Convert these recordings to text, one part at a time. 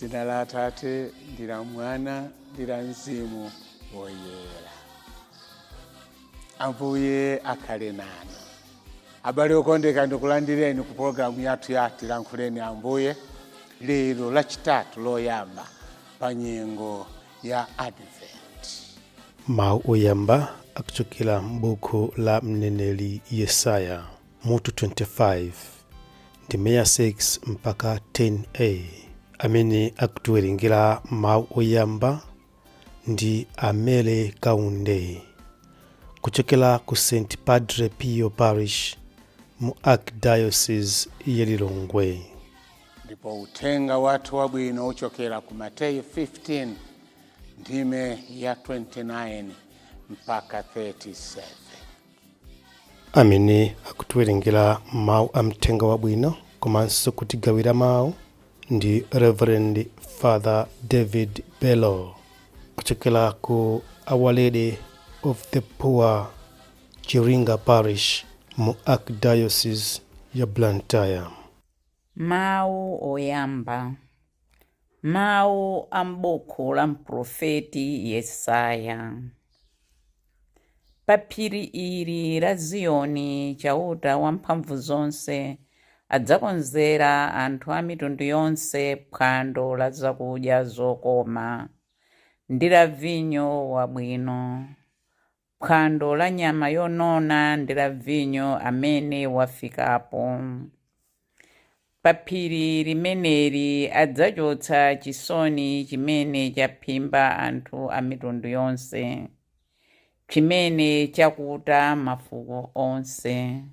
Dzina la Atate ndi la Mwana ndi la Mzimu Woyera. Ambuye akhale nanu. Abale okondeka, ndikulandireni ku pologalamu yathu ya Tilankhuleni Ambuye lero Lachitatu loyamba pa nyengo ya Advent. Mawu oyamba akuchokera m'buku la mneneri Yesaya, mutu 25, ndime ya 6 mpaka 10a. Amene akutiwerengera mawu oyamba ndi Amele Kaunde kuchokera ku St Padre Pio Parish mu Archdiocese ya Lilongwe. Ndipo uthenga wathu wabwino uchokera ku Mateyu 15 ndime ya 29 mpaka 37. Amene akutiwerengera mawu a mthenga wabwino komanso kutigawira mawu ndi Reverend Father David Bello kuchokera ku Our Lady of the Poor Chiringa Parish mu Archdiocese ya Blantyre. Mawu oyamba. Mawu a m'buku la mprofeti Yesaya. Pa phiri ili la Ziyoni Chauta Wamphamvuzonse adzakonzera anthu a mitundu yonse phwando la zakudya zokoma ndi la vinyo wabwino, phwando la nyama yonona ndi la vinyo amene wafikapo. Pa phiri limeneli adzachotsa chisoni chimene chaphimba anthu a mitundu yonse, chimene chakuta mafuko onse.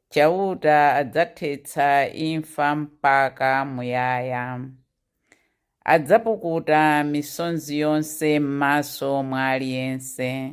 Chauta adzathetsa imfa mpaka muyaya. Adzapukuta misonzi yonse m'maso mwa aliyense,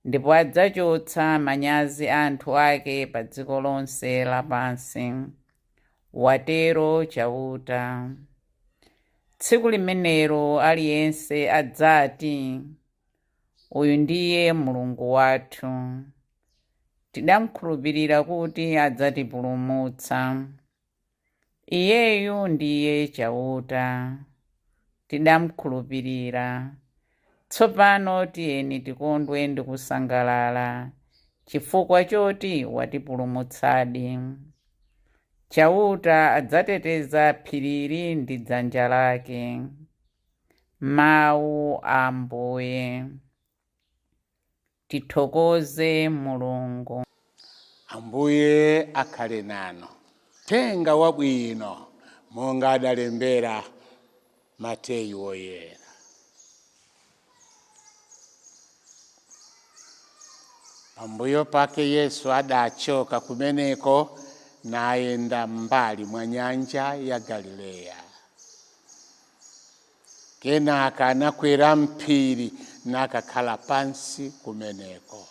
ndipo adzachotsa manyazi a anthu ake pa dziko lonse lapansi. Watero Chauta. Tsiku limenelo aliyense adzati, Uyu ndiye Mulungu wathu. Tidamkhulupirira kuti adzatipulumutsa. Iyeyu ndiye Chauta. Tidamkhulupirira. Tsopano tiyeni tikondwe ndi kusangalala chifukwa choti watipulumutsadi. Chauta adzateteza phirili ndi dzanja lake. Mawu a Ambuye. Tithokoze Mulungu. Ambuye akhale nanu. Uthenga wabwino monga adalembera Mateyu Woyera. Pambuyo pake Yesu adachoka kumeneko nayenda m'mbali mwa nyanja ya Galileya. Kenaka anakwera m'phiri nakakhala pansi kumeneko.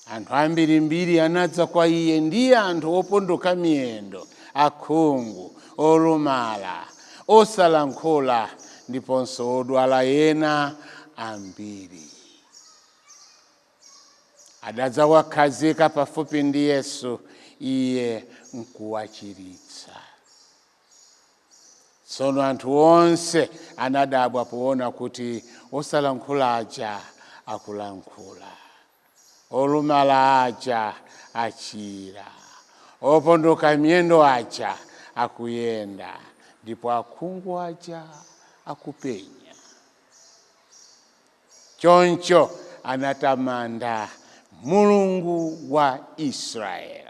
Anthu ambirimbiri anadza kwa iye ndi anthu opunduka miyendo, akhungu, olumala, osalankhula ndiponso odwala ena ambiri. Adadzawakhazika pafupi ndi Yesu, iye nkuwachiritsa. Tsono anthu onse anadabwa poona kuti osalankhula aja akulankhula, olumala aja achira, opondoka miyendo aja akuyenda, ndipo akhungu aja akupenya. Choncho anatamanda Mulungu wa Israeli.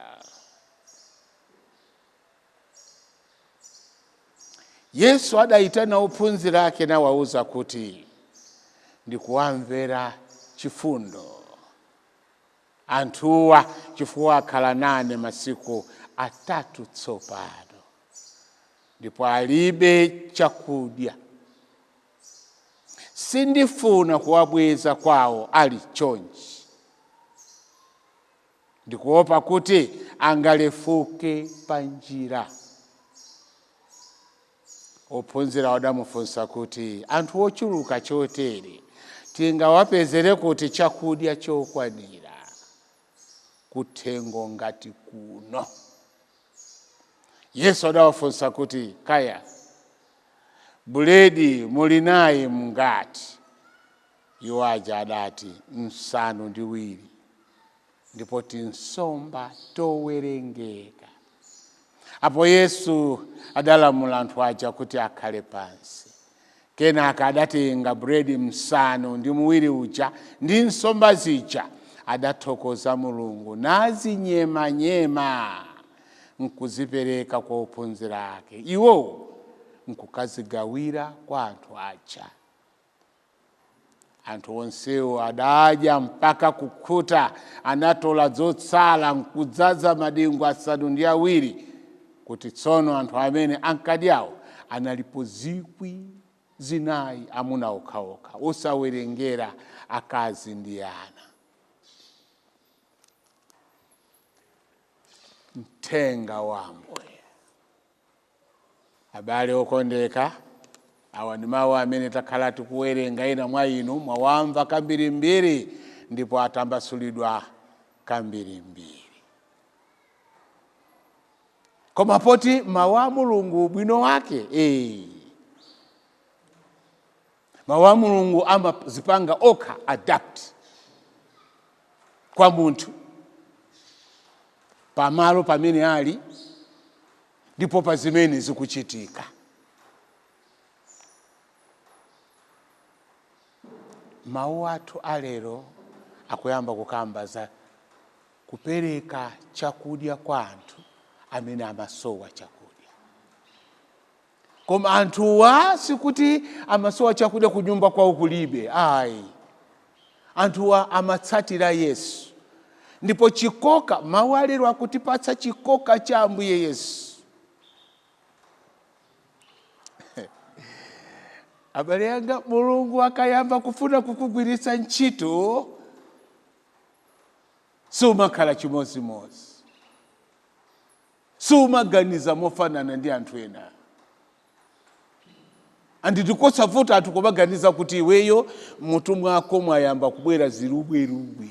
Yesu adaitana ophunzira ake nawauza kuti, Ndikuwamvera chifundo anthuwa, chifukwa akhala nane masiku atatu tsopano, ndipo alibe chakudya. Sindifuna kuwabweza kwao ali chonchi. Ndikuopa kuti angalefuke pa njira. Ophunzirawo adamufunsa kuti, Anthu ochuluka chotere tingawapezere kuti chakudya chokwanira kuthengo ngati kuno? Yesu adawafunsa kuti, Kaya Buledi muli naye mngati? Iwo aja adati, 7, ndipo tinsomba towerengeka. Apo Yesu adalamula anthu aja kuti akhale pansi. Kenaka adatenga buledi 7 uja ndi nsomba zija, adathokoza Mulungu nazinyemanyema nkuzipereka kwa ophunzira ake, iwo nkukazigawira kwa anthu aja. Anthu onsewo adadya mpaka kukhuta. Anatola zotsala nkudzaza madengu 7. Kuti tsono anthu amene ankadyawo analipo 4,000, amuna okhaokha, osawerengera akazi ndi ana. Mthenga wa Ambuye. Abale okondeka, awa ndi mawu amene takhala tikuwerenga. Ena mwa inu mwawamva kambirimbiri ndipo atambasulidwa kambirimbiri, koma poti mawu a Mulungu ubwino wake, mawu a Mulungu amazipanga okha adapt kwa munthu pamalo pamene ali ndipo pa zimene zikuchitika. Mawu athu alero akuyamba kukamba za kupereka chakudya kwa anthu amene amasowa chakudya. Koma anthuwa sikuti amasowa chakudya kunyumba kwawo kulibe, ayi. Anthuwa amatsatira Yesu, ndipo chikoka, mawu alero akutipatsa chikoka cha Ambuye Yesu. Abale anga, Mulungu akayamba kufuna kukugwiritsa ntchito, sumakhala chimodzimodzi, sumaganiza mofanana ndi anthu ena. Anditikosavuta anthu kumaganiza kuti iweyo mutu mwako mwayamba kubwera zilubwerubwe.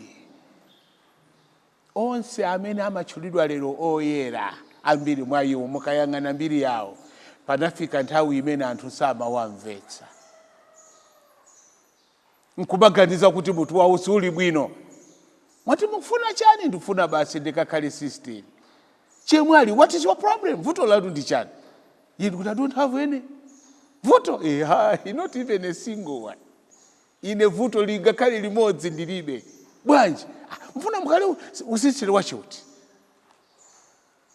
Onse amene amatchulidwa lero oyera, ambiri mwa iwo mukayang'ana mbiri yawo, panafika nthawi imene anthu samawamvetsa, nkumaganiza kuti mutu wawo siuli bwino. Mwati mukufuna chani? Ndikufuna basi ndikakhale sister. Chemwali, what is your problem? Vuto lanu ndi chani? Ine kuti I don't have any vuto. Not even a single one. Ine vuto lingakhale limodzi ndilibe. Bwanji? Ah, mfuna mukhale usistere wachiuti?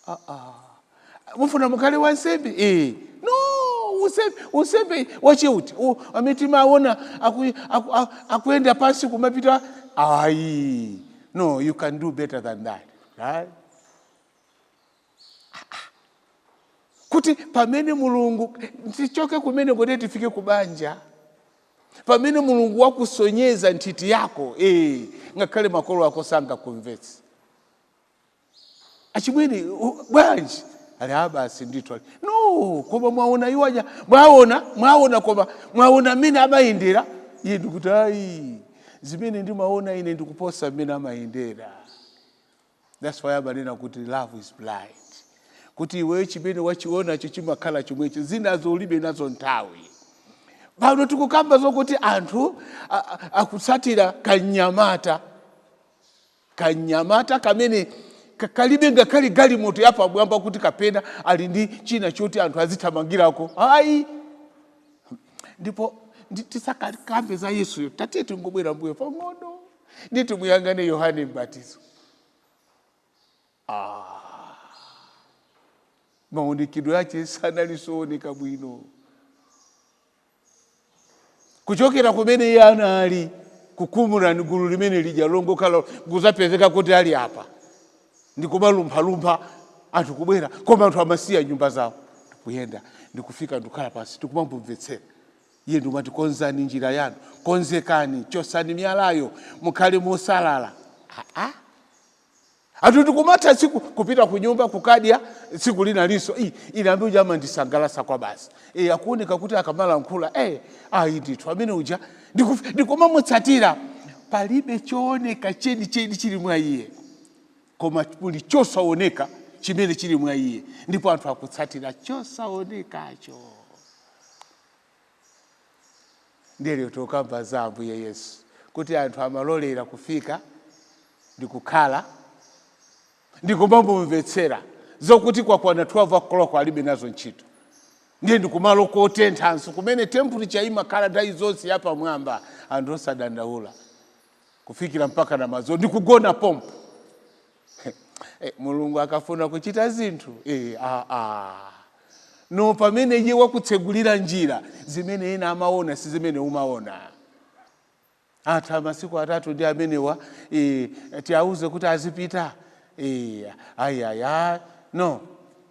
Ah, ah. Mufuna mukhale wansembe? No, unsembe wachiuti amene timaona akuyenda pansi kumapita, ayi. No, you can do better than that, right? Kuti pamene Mulungu, tichoke kumene kuti tifike kubanja, pamene Mulungu wakusonyeza nthiti yako, ngakhale makolo ako sangakumvetse. Achimwene, bwanji? Ali basi ndithu. Ali no, koma mwaona iwaja, mwaona, mwaona, koma mwaona mmene amayendera. Iye ndikuti ayi, zimene ndimaona ine ndikuposa mmene amayendera. That's why amanena kuti love is blind, kuti iweyo chimene wachionacho chimakhala chomwecho, zinazo ulibe nazo nthawi. Pano tikukamba zokuti anthu akutsatira kanyamata, kanyamata kamene kalibe ngakhale galimoto yapamwamba kuti kapena ali ndi china choti anthu azithamangirako, ayi. Ndipo tisakakambe za Yesuyo, tatiye tingobwera mbuyo pang'ono ndi timuyang'ane Yohane Mbatizo. Maonekedwe ache sanalisooneka bwino kuchokera kumene iye anali kukumulani gulu limene lija longokhala, kuzapezeka kuti ali apa ndikumalumphalumpha, anthu kubwera, koma anthu amasiya nyumba zawo ndikuyenda ndikufika ndikukhala pansi ndikumamumvetsera iye, ndikumati, "Konzani njira yanu, konzekani, chosani miyalayo, mukhale mosalala." Aa, anthu tikumatha tsiku kupita ku nyumba kukadya tsiku lina linso. Ine amene uja amandisangalatsa kwa basi. Akuoneka kuti akamalankhula, ayi ndithu, amene uja ndikumamutsatira. Palibe chooneka chenicheni chili mwa iye, koma muli chosaoneka chimene chili mwa iye, ndipo anthu akutsatira chosaonekacho. Ndiye lero tikukamba za Ambuye Yesu, kuti anthu amalolera kufika ndikukhala ndikumamumvetsera, zokuti kwakwana 12 o'clock alibe nazo ntchito. Ndiye ndikumalo kotenthanso kumene temperature imakhala nthawi zonse yapamwamba, anthu osadandaula kufikira mpaka na madzulo, ndikugona pompo. Mulungu akafuna kuchita zinthu, no, pamene iye wakutsegulira njira, zimene ena amaona si zimene umaona. Atha masiku 3 ndi amenewa, tiauze kuti azipita. Ayaya, no,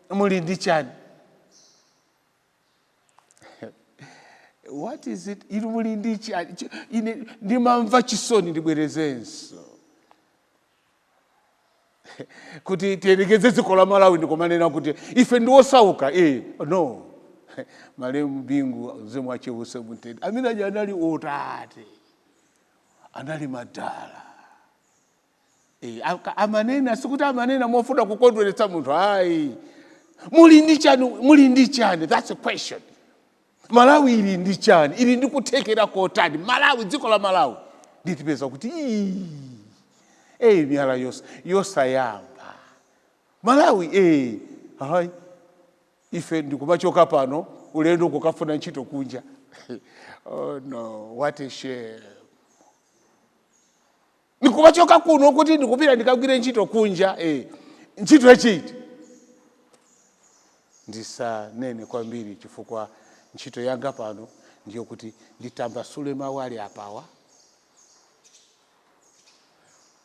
muli ndi chani? What is it? Inu muli ndi chani? Ine ndimamva chisoni, ndibwerezenso kuti tiyelekeze dziko la Malawi ndikumanena kuti ife ndi osauka. No, malemu Bingu, mzimu wache uuse mumtendere, amene aja anali otate, anali madala. Amanena, sikuti amanena mofuna kukondweretsa munthu, ayi. Muli ndi chani? Muli ndi chani? That's a question. Malawi ili ndi chani? Ili ndi kuthekera kotani Malawi, dziko la Malawi? Nditipeza kuti ii, miyala yosayamba Malawi. Hayi, ife ndikumachoka pano ulendo kukafuna ntchito kunja. Oh no, what a shame. Ndikumachoka kuno kuti ndikupita ndikagwire ntchito kunja. Ntchito yachiti? Ndisanene kwambiri chifukwa ntchito yanga pano ndiyo kuti nditambasule mawu ali apawa.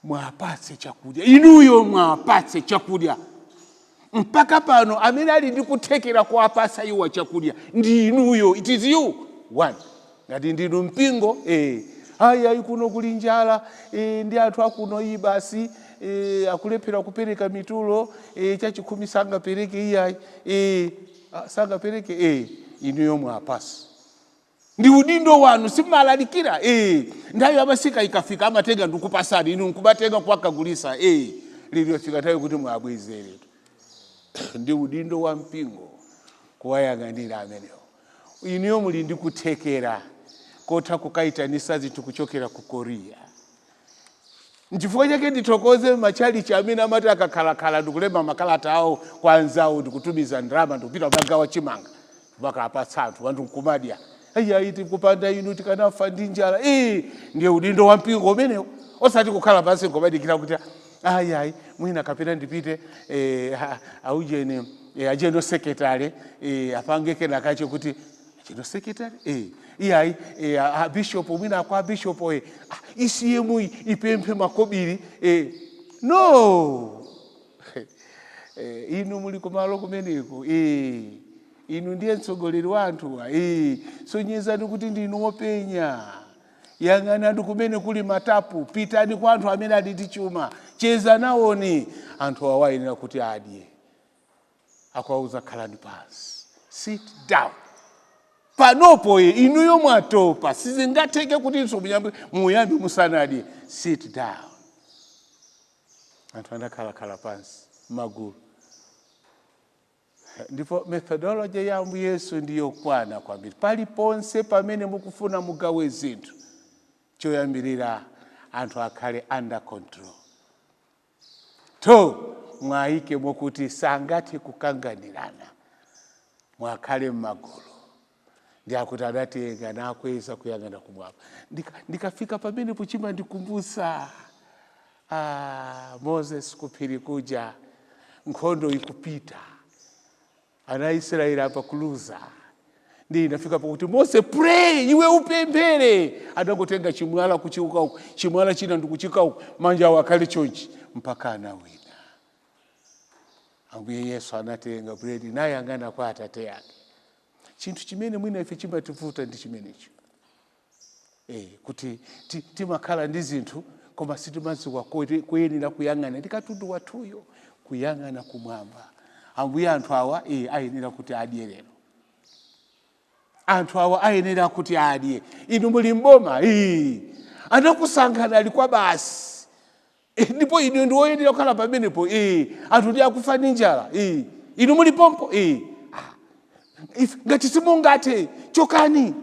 Mwapatse chakudya, inuyo mwapatse chakudya. Mpaka pano amene ali ndi kuthekera kuwapatsa iwo chakudya ndi inuyo. It is you. One, ngati ndinu mpingo, ayi ayi, kuno kuli njala, ndi anthu akuno iyi basi, akulephera kupereka mitulo, chachikhumi sangapereke iyayi, sangapereke. Inuyo mwapasa, ndi udindo wanu. Simalalikira? Nthawi yamasika ikafika amatenga ndikupasani inu, nkumatenga kuwakagulisa. Liliyofika nthawi kuti mwabwezeretu, ndi udindo wa mpingo kuwayang'anira amenewo. Inuyo muli ndi kuthekera kotha kukayitanisa zinthu kuchokera ku Korea. Nchifukwa chake ndithokoze machalichi amene amati akakhalakhala ndikulemba makalata awo kwa anzawo, ndikutumiza ndalama, ndikupita kumagawa chimanga, makapatsa anthu, anthu nkumadya. Ayi, tikupanda inu tikanafa ndi njala. Ndiye udindo wa mpingo umenewo, osati kukhala pansi nkumadikira kuti ayi ayi, mwina kapena ndipite aujeni, a general secretary, apange kenakache kuti general secretary, iyayi, a bishop, mwina kwa bishop, ECM ipemphe makobiri. No, inu muli kumalo kumeneko, inu ndiye mtsogoleri wa anthuwa. Sonyezani kuti ndinu wopenya. Yang'anani kumene kuli matapu, pitani kwa anthu amene ali ndi chuma, cheza nawoni. Anthu awa ayenera kuti adye. Akuwauza, "Khalani pansi, sit down." Panopo ye inuyo mwatopa, sizingatheke kutinso muyambe musanadye. Sit down. Anthu anakhalakhala pansi magulu. Ndipo methodology ya Ambuye Yesu ndiyokwana kwambiri. Paliponse pamene mukufuna mugawe zinthu, choyambirira anthu akhale under control. Two, mwayike mokuti sangathe kukanganirana, mwakhale m'magulu. Ndi akuti adatenga nakweza kuyang'ana kumwamba. Ndikafika pamene puchima ndikumbutsa Moses kuphiri kuja, nkhondo ikupita, ana Israeli apa kuluza, ndi inafika pakuti, "Mose, pray, iwe upemphere." Adangotenga chimwala kuchiuka uku, chimwala china ndikuchika uku, manja awo akhale chonchi mpaka anawina. Ambuye Yesu anatenga buledi nayang'ana kwa Atate ake. Chinthu chimene mwina ife chimativuta ndi chimenecho, kuti timakhala ndi zinthu koma sitimadziwa kuyenera kuyang'ana ndi katundu wathuyo, kuyang'ana kumwamba. Ambuye, anthu awa ayenera kuti adye lero, anthu awa ayenera kuti adye. Inu muli mboma, anakusankhani ali kwa basi. Ndipo inu ndi woyenera kukhala pamenepo. Anthu ndi akufa ndi njala, inu muli pompo. Ah, ngati simungathe, chokani.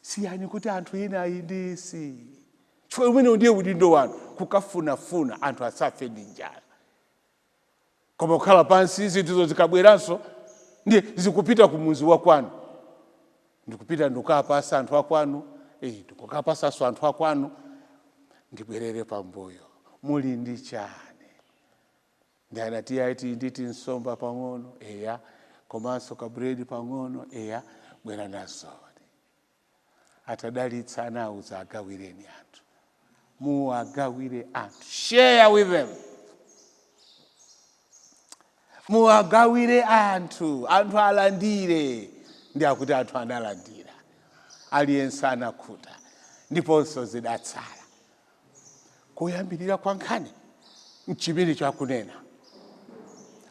Siyani kuti anthu ena ayindisi, chifukwa umenewo ndiye udindo wanu, kukafunafuna anthu asafe ndi njala. Koma kukhala pansi, zinthuzo zikabweranso ndiye zikupita kumuzi wa kwanu, ndikupita ndikukapasa anthu akwanu, ndikukapasanso anthu akwanu. Ndibwerere pambuyo, muli ndi chani? Ndi anati aiti nditi nsomba pang'ono, eya, komanso kabredi pang'ono, eya, bwera nazoni. Atadalitsa anawuza, agawireni anthu, muwagawire anthu, share with them, muwagawire anthu, anthu alandire. Ndi akuti anthu analandira, aliyense anakhuta, ndiponso zidatsala. Kuyambirira kwa nkhani mchimene chakunena,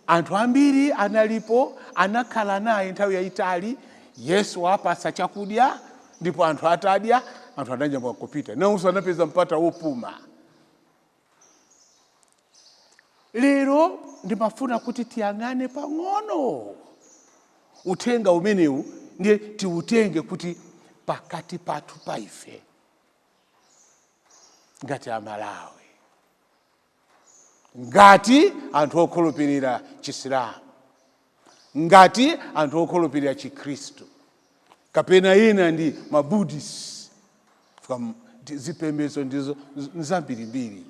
anthu ambiri analipo, anakhala naye nthawi yayitali. Yesu wapasa chakudya, ndipo anthu atadya, anthu ananyambuka kupita, nawonso anapeza mpata wopuma. Lero ndimafuna kuti tiyang'ane pang'ono uthenga umenewu, ndiye tiutenge kuti pakati pathu pa ife ngati Amalawi, ngati anthu okhulupirira Chisilamu, ngati anthu okhulupirira Chikhristu, kapena ina ndi Mabuddhist, zipembedzo ndizo zambirimbiri,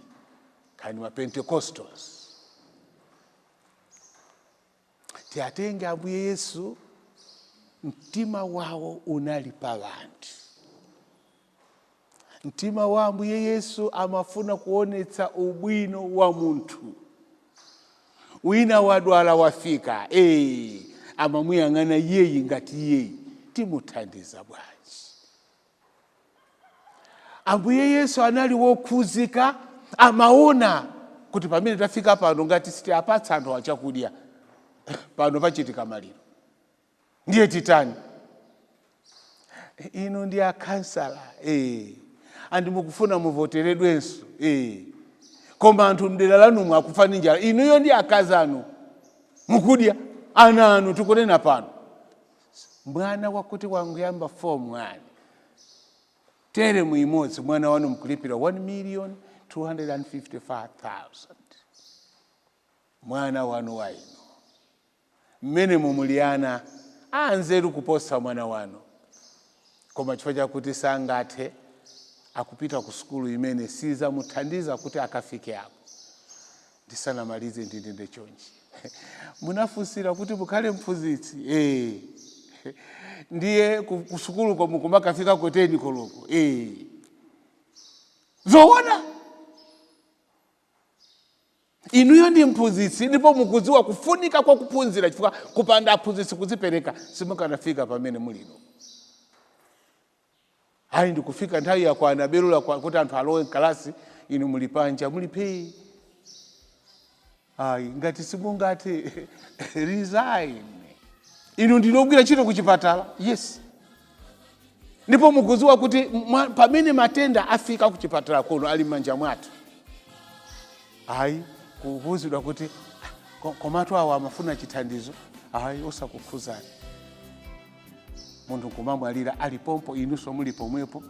kani ma Pentecostals, tiatenge Ambuye Yesu, mtima wawo unali pa anthu. Mtima wa Ambuye Yesu amafuna kuonetsa ubwino wa munthu. Wina wadwala, wafika, amamuyang'ana iyeyi ngati iyeyi timuthandiza bwanji? Ambuye Yesu anali wokhuzika, amaona kuti pamene tafika pano, ngati sitiapatsa anthu achakudya, pano pachitika maliro. Ndiye titani? Inu ndi akhansala, andi mukufuna muvoteredwenso, koma anthu mdera lanumu akufa ndi njala. Inuyo ndi akazi anu mukudya, ana anu tikunena pano, mwana wakuti wanguyamba form 1, teremu imodzi mwana wanu mkulipira 1 million 255,000. Mwana wanu wa inu, mmene mumuli ana anzeru kuposa mwana wanu, koma chifukwa chakuti sangathe, akupita ku sukulu imene sizamuthandiza kuti akafike apo. Ndisanamalize, ndinene chonchi: munafunsira kuti mukhale mphunzitsi, ndiye ku sukulu komu kumakafika ku 10 koloko, zoona? Inuyo ndi mphunzitsi, ndipo mukudziwa kufunika kwa kuphunzira, chifukwa kupanda aphunzitsi kudzipereka simukanafika pamene mulino. Ayi, ndikufika nthawi yakwana, belo kwa kuti anthu alowe mkalasi, inu muli panja, muli pei. Ayi, ngati simungathe, resign. Inu ndinogwira ntchito kuchipatala, yes, ndipo mukudziwa kuti pamene matenda afika kuchipatala kuno ali m'manja mwathu. Ayi, kukuwuzidwa kuti, "Ah, komatu awa amafuna chithandizo." Ayi, osakukhuzani. Munthu nkumamwalira ali pompo, inunso muli pomwepo.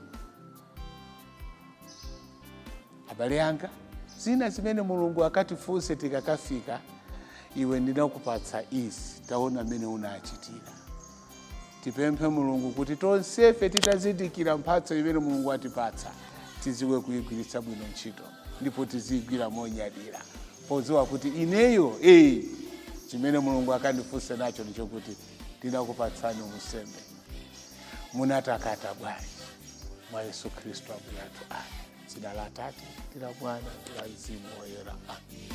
Abale anga, zina zimene Mulungu akatifunse tikakafika: iwe ndinakupatsa izi, taona mmene unachitira. Tipemphe Mulungu kuti tonsefe titazindikira mphatso imene Mulungu atipatsa, tiziwe kuyigwiritsa bwino ntchito, ndipo tiziyigwira monyadira, podziwa kuti ineyo, chimene Mulungu akandifunse nacho ndichokuti ndinakupatsani unsembe, munatakata bwanji? Mwa Yesu Khristu Ambuye athu, amen. Dzina la Atate ndi la Mwana ndi la Mzimu Woyera, amen.